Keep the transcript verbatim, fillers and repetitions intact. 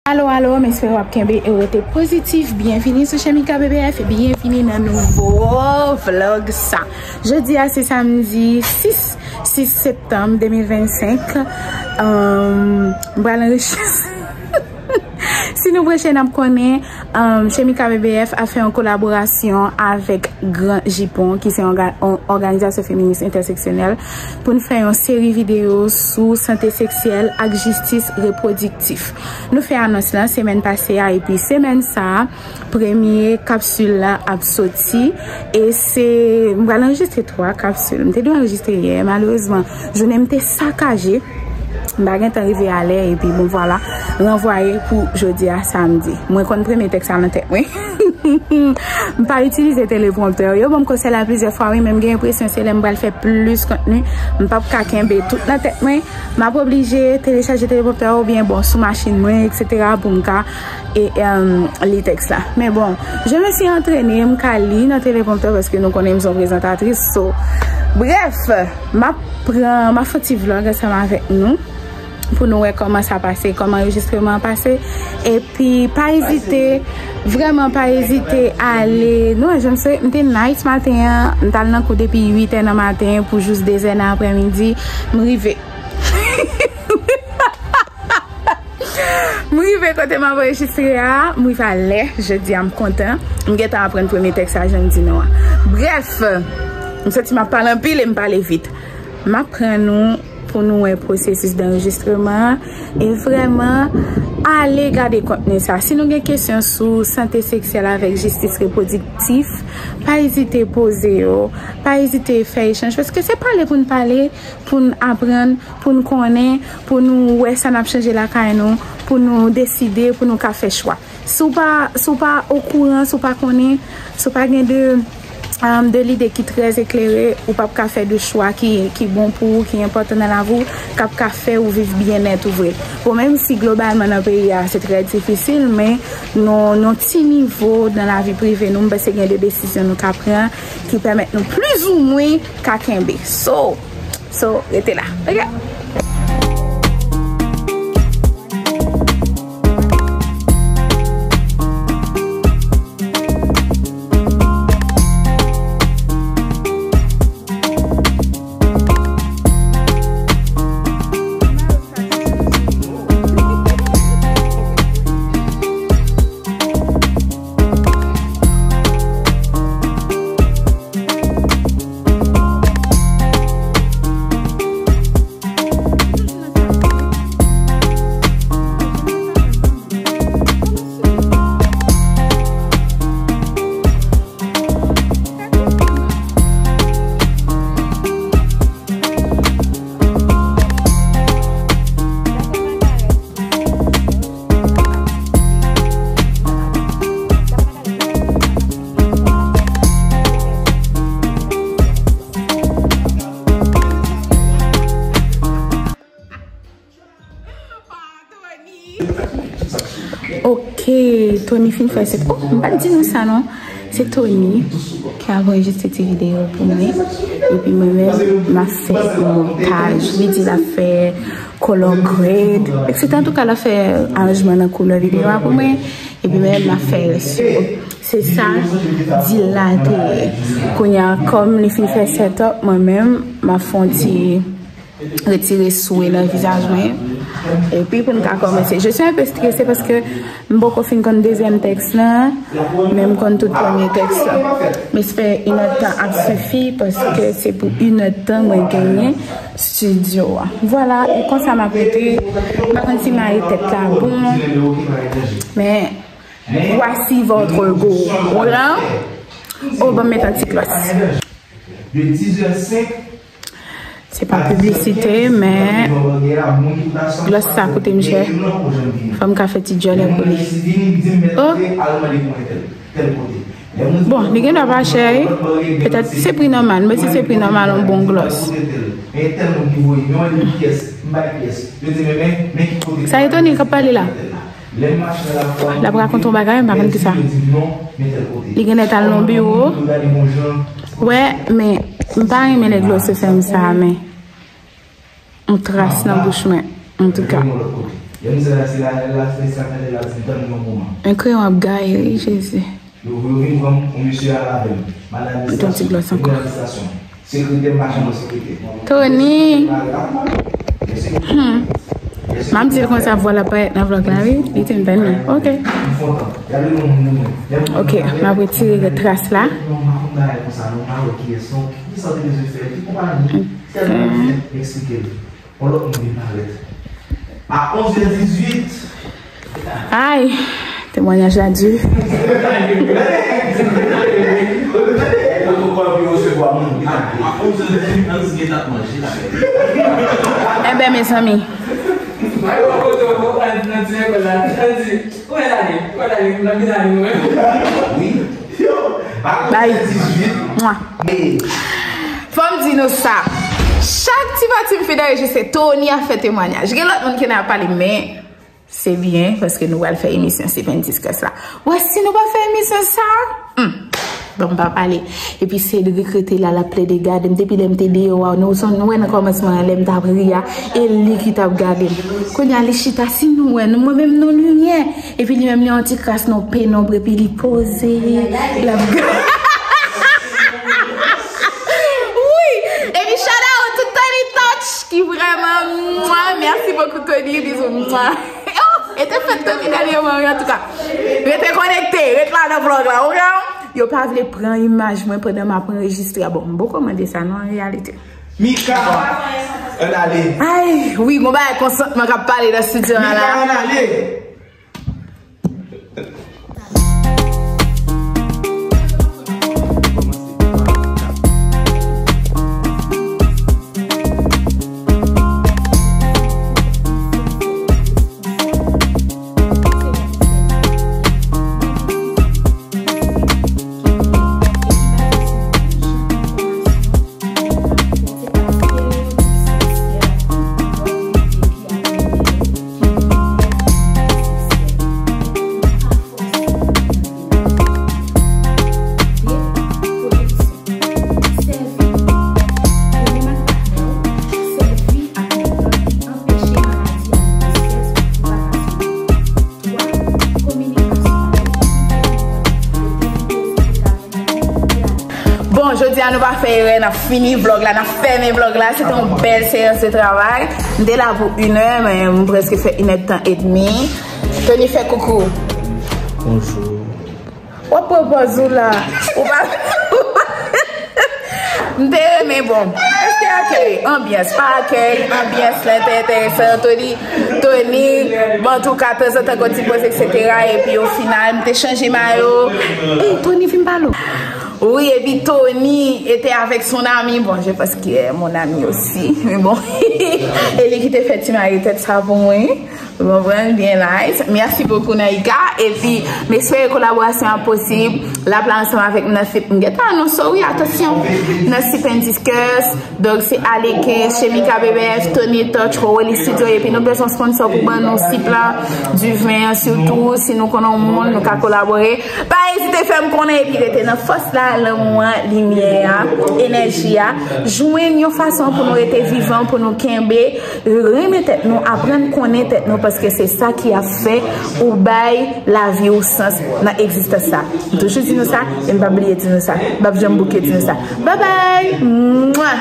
Alo, alo, m espere w ap kenbe e w rete pozitif. Byenvini sou Chemika B B F, byenvini nan nouvo vlog sa. Jodi a se samdi sis, sis septanm de mil vennsenk. Ahn, m pral anrejis-, Si nou branche n ap konnen, ahn, Chemika B B F ap fè yon kolaborasyon avèk Gran Jipon, ki se yon òga-, yon òganizasyon feminis entèseksyonèl, pou n fè yon seri videyo sou sante seksyèl ak jistis repwodiktif. Nou fè anons lan semèn pase a, epi semèn sa a, premye kapsil la ap soti, e se, m pral anrejistre twa kapsil. M te dwe anrejistre yè, malerezman, jounen m te sakaje. M pa gentan rive alè, epi bon, vwala, ranvwaye pou jodi a samdi. Mwen konn premye tèks sa nan tèt mwen. M pa itilize telepromptè. Yo ban m konsèy la plizyè fwa, wi, men m gen enpresyon se lè m pral fè plis kontni, m p ap ka kenbe tout nan tèt mwen. M ap oblije telechaje telepromptè oubyen, bon, sou machin mwen, etsetera, pou m ka, e, em, li tèks la. Men bon, je me suis entraînée, m ka li nan telepromptè paske nou konnen m se yon prezantatris. So, brèf, m ap pran, m ap fè yon ti vlog ansanm avèk nou pou nou wè kòman sa pase, kòman anrejistreman an pase. Epi, pa ezite, vrèman pa ezite ale. Nou wè jan m sere, m te nice maten an, m t al nan kou depi uit è nan maten pou jis de zè nan aprèmidi. M rive. M rive kote m ap anrejistre a, m rive alè, jodi a m kontan. M gentan aprann premye tèks la, jan m di nou an. Brèf, m santi m ap pale anpil e m pale vit. M ap pran nou pou nou wè pwosesis danrejistreman an. E vrèman, ale gade kontni sa. Si nou gen kesyon sou sante seksyèl avèk jistis repwodiktif, pa ezite poze yo, pa ezite fè echanj. Paske se pale pou n pale, pou n aprann, pou n konnen, pou nou wè sa n ap chanje lakay nou, pou nou deside, pou nou ka fè chwa. Si w pa, si w pa okouran, si w pa konnen, si w pa gen de, um, de lide ki trè eklere, ou p ap ka fè de chwa ki, ki bon pou ou, ki enpòtan nan lavi w, k ap ka fè ou viv byennèt ou vre. Bon, menm si globalman nan peyi a, se trè difisil, men nan, nan ti nivo nan lavi prive nou, m panse gen de desizyon nou ka pran ki pèmèt nou plizoumwen ka kenbe. So, So, rete la. Ok? Ok, Tony fin fè se, oh, m pa t di nou sa non. Se Tony ki ap anrejistre ti videyo pou mwen. Epi mwen menm, m ap fè montaj. Li di l ap fè color grade, etsetera. Antouka, l ap fè aranjman nan koulè videyo a pou mwen. Epi mwen menm, m ap fè rès yo. Se sa dil la te ye. Kounye a, kòm li fin fè setup, mwen menm, m ap fè yon ti retire swe nan vizaj mwen. Epi pou n ka kòmanse. Je suis un peu stressée paske m poko fin konn dezyèm tèks lan, men m konn tout premye tèks lan. M espere inèdtan ap sifi paske se pou inèdtan mwen genyen studio a. Vwala, e konsa m ap rete. M pa konn si mayi tèt la bon, men voici votre goût. Vwala. Oh, ban m met yon ti glòs. Se pa piblisite, men glòs sa koute m chè. Fò m ka fè ti djòlè pou li. Oh! Bon, li gen dwa pa chè, wi. Petèt se pri nòmal. Mwen di se pri nòmal, yon bon glòs. Sa etone k ap pale la. L ap rakonte yon bagay, m pa konn kisa. Li genlè t al nan biwo. Wè, men m pa renmen lè glòs yo fè m sa, men yon tras nan bouch mwen, antouka. Lè misye la, se la, la, se sa fè lè la di tann yon moman. Men kreyon ap gaye, wi, Jezi. Yo, yo vin pran yon mesye a avè l. Madan administrasyon. Mete yon ti glòs ankò. Madan administrasyon. Sekretè, machann sekretè. Tony. Hmm. M ap di l konsa, vwa l ap parèt nan vlòg la, wi. Li te m tann li. Ok. Ok, m ap retire tras la. Ok. Yon lòt moun vin parèt. A onz è dizuit. Ay, temwanyaj la di. Pwotokòl pou yo resevwa moun. A onz è dizuit, Nancy gentan ap manje la. Enben, mezanmi. Mwen kote w, mwen pral nan ti lekòl la. Nancy, ou wè Dani? Ou wè Dani? M ap vin Dani, mwen. Wi. Bay. Mwa. Fò m di nou sa. Chak ti pati m fin anrejistre, Tony ap fè temwanyaj. Gen lòt moun ki nan ap pale, men se byen, paske nou pral fè emisyon Sip and Discuss la. Wè, si nou pa fè emisyon sa, hmm, bon, m pa pale. Epi Cédric rete la, l ap plede gade m. Depi lè m te deyò a, nou, nou wè nan kòmansman an, lè m t ap ri a, e li ki t ap gade m. Kounye a, li chita, si nou wè, nou, mwen menm, nou limyè. Epi li menm, li yon ti kras nan penonb, epi li poze, l ap gade. Wi! Epi shout out to Tony Touch, ki vrèman, mwa, merci beaucoup, Tony, bisou, mwa. Oh, e te fèt Tony dènyèman, wi, antouka. Rete konekte, ret la nan vlòg la, ok? Yo pa vle pran imaj mwen pandan m ap anrejistre a. Bon, m poko mande sa, non, an reyalite. Mika, ann ale. Ay, wi, gon bagay konsantman k ap pale nan estidyo a la. Mika, ann ale. Bon, jodi a nou pa fè erè, n ap fini vlòg la, n ap fèmen vlòg la. Se te yon bèl seyans de travay. M te la pou inè, men m prèske fè inèdtan edmi. Tony, fè koukou. Bonjou. W ap pran pòz ou la. Ou pa. M te renmen, bon. Èske akèy, anbyans, pa akèy, anbyans la te enteresan. Tony, Tony, bon, antouka, tanzantan, gon ti poze, etsetera. Epi, o final, m te chanje mayo. Ey, Tony, vin pale w. Wi, epi Tony était avec son ami. Bon, je pense qu'il est mon ami aussi. Men bon. E li ki te fè ti mari tèt sa pou mwen. Ou konprann? Byen nice. Merci beaucoup, Naïka. Epi, m espere kolaborasyon an posib. L ap la ansanm avèk Nancy. M gentan anonse w, wi, atansyon. Nancy Pen Discuss. Donk, se Aleke, Chemika B B F, Tony Touch, Rowell Studio. Epi, nou bezwen sponsor pou ban nou sip la, diven an, sitou, si nou konnen yon moun, nou ka kolabore. Pa ezite fè m konnen epi rete nan fòs la, lanmou an, limyè a, enèji a. Jwenn yon fason pou nou rete vivan, pou nou kenbe, renmen tèt nou, aprann konnen tèt nou, paske se sa ki ap fè ou bay lavi w sans nan egzistans sa. M toujou di nou sa, e m p ap bliye di nou sa. M p ap janm bouke di nou sa. Babay! Mwa!